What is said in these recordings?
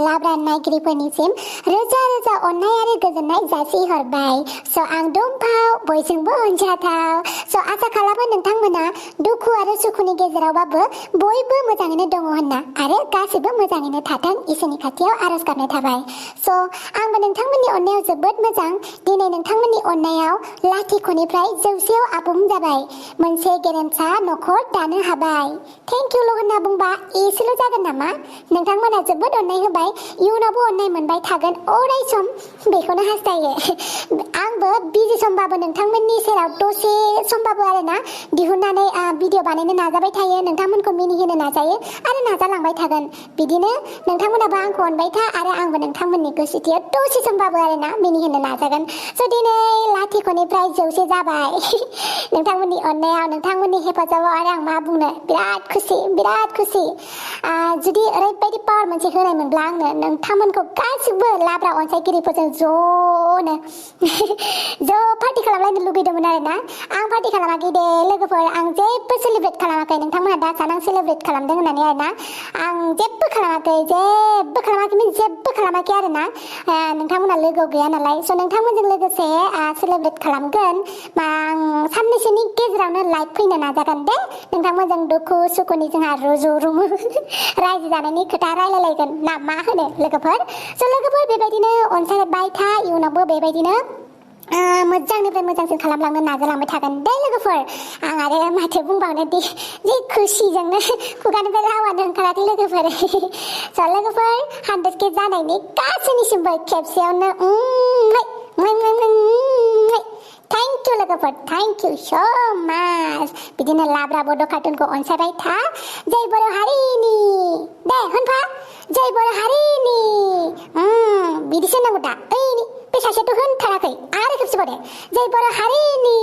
लाब्रा नायगिरिफोरनिसिम रोजा रोजा अननाय आरो गोजोननाय जासिहरबाय। स' आं दुमफाव बयजोंबो अनजाथाव। स' आसा खालामो नोंथांमोना दुखु आरो सुखुनि गेजेरावबाबो बयबो मोजाङैनो दङ होनना आरो गासिबो मोजाङैनो थाथों इसोरनि खाथियाव आरज गाबनाय थाबाय। स' आंबो नोंथांमोननि अननायाव जोबोद मोजां। दिनै नोंथांमोननि अननायाव लाथिख'निफ्राय जौसेयाव आबुं जाबाय। मोनसे गेरेमसा न'खर दानो हाबाय। थेंक इउल' होनना बुंबा एसेल' जागोन नामा? नोंथांमोना जोबोद अननाय होबाय, इयुनावबो अननाय मोनबाय थागोन अराय सम, बेखौनो हास्थायो। आंबो बिजि समबाबो नोंथांमोननि सेराव दसे समबाबो आरोना दिहुननानै भिडिअ बानायनो नाजाबाय थायो, नोंथांमोनखौ मिनिहोनो नाजायो आरो नाजालांबाय थागोन। बिदिनो नोंथांमोनाबो आंखौ अनबाय था आरो आंबो नोंथांमोननि गोसोथियाव दसे समबाबो आरोना मिनिहोनो नाजागोन। स' दिनै लाथिख'निफ्राय जौसे जाबाय। नोंथांमोननि अननायाव, नोंथांमोननि हेफाजाबाव आरो आं मा बुंनो, बिराद खुसि, बिराद खुसि। जुदि ओरैबायदि पावार मोनसे होनाय मोनब्ला आंनो नोंथांमोनखौ गासिबो लाब्रा अनसायगिरिफोरजों ज'नो ज' पार्टि खालामलायनो लुगैदोंमोन आरोना। आं पार्टि खालामाखै दे लोगोफोर, आं जेबो सेलिब्रेट खालामाखै। नोंथांमोना दा साना आं सेलिब्रेट खालामदों होननानै आरोना। आं जेबो खालामाखै, जेबो खालामाखै आरोना। नोंथांमोना लोगोआव गैया नालाय। स' नोंथांमोनजों लोगोसे सेलिब्रेट खालामगोन। आं साननैसोनि गेजेरावनो लाइभ फैनो नाजागोन दे। नोंथांमोनजों दुखु सुखुनि जोंहा रुजु रुमु रायजो जानायनि खोथा रायलायलायगोन ना मा होनो लोगोफोर? स' लोगोफोर बेबायदिनो अनसायबाय था, इयुनावबो बेबायदिनो मोजांनिफ्राय मोजांसिन खालामलांनो नाजालांबाय थागोन दे लोगोफोर। आं आरो माथो बुंबावनो दि जि खुसिजोंनो खुगानिफ्राय रावानो ओंखाराखै लोगोफोर। स' लोगोफोर 100K जानायनि गासैनिसिमबो खेबसेयावनो थेंक इउ लोगोफोर, थेंक इउ स' माच। बिदिनो लाब्रा बड' कार्टुनखौ अनसायबाय था। जय बर' हारिनि दे होनफा, जय बर' हारिनि। बिदिसो होननांगौ दा। ओइनि बे सासेयाथ' होनथाराखै, आरो खेबसेबाव दे, जय बर' हारिनि।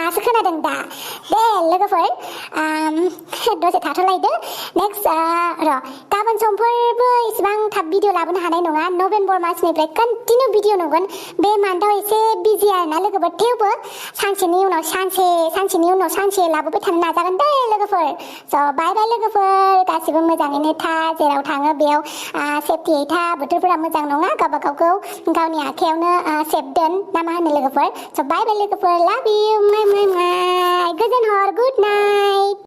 दासो खोनादों दा। दे लोगोफोर दसे थाथ'लायदो। नेक्स्ट र' गाबोन समफोरबो इसेबां थाब भिडिअ लाबोनो हानाय नङा। नभेम्बर मासनिफ्राय कन्टिनिउ भिडिअ नुगोन। बे मान्थआव एसे बिजि आरोना लोगोफोर, थेवबो सानसेनि उनाव सानसे लाबोबाय थानो नाजागोन दे लोगोफोर। स' बाय बाय लोगोफोर, गासिबो मोजाङैनो था, जेराव थाङो बेयाव सेफटियै था। बोथोरफोरा मोजां नङा, गावबागावखौ गावनि आखायावनो सेफ दोन ना मा होनो लोगोफोर? स' बाय बाय लोगोफोर, लाभ इउ, गोजोन हर, गुड नाइट।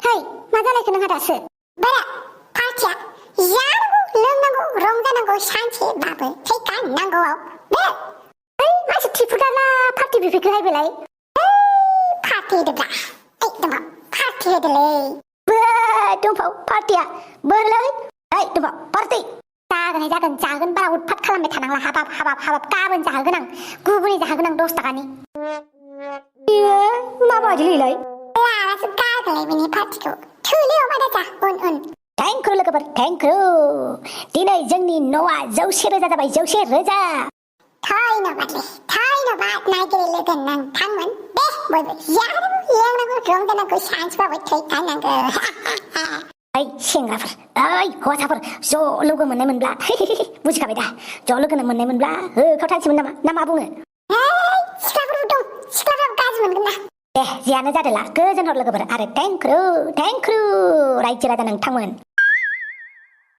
है मा जालायखो नोंहा दासो? बारा पार्टिया जानांगौ, लोंनांगौ, रंजानांगौ, सानसेबाबो थैखा नांगौआव बे मानसि त्रिपुराना पार्टि बिफैखोहाय बेलाय पार्टि होदोब्रा। दंफां पार्टि होदोलै दंफां पार्टिया बोरलै। दंफां पार्टि जागोन बारा उतपात खालामबाय थानांला। हाबाब गाबोन जाहोगोन आं, गुबुनै जाहोगोन आं 10 थाखानि। माबायदिलाय लानासो गारगोनलाय बिनि पार्टिखौ। थोलै अमा दा उन थेंक इउ लोगोफोर, थेंक इउ। दिनै जोंनि न'आ 100 रोजा जाबाय, 100 रोजा। धन्यबाद नायगिरि लोगो नोंथांमोन। दे बयबो जानांगौ, लोंनांगौ, रंजानांगौ, सानसेबाबो थैखानांगौ। सेंग्राफोर, हौवासाफोर ज' लोगो मोननाय मोनब्ला बुजिखाबाय दा, ज' लोगो मोननाय मोनब्ला होखावथानसैमोन नामा, ना मा बुङो? सिख्लाफोरबो दं, सिख्लाफ्राबो गाज्रि मोनगोन ना। दे जियानो जादोला, गोजोन हर लोगोफोर आरो थेंक इउ रायजो राजा नोंथांमोन।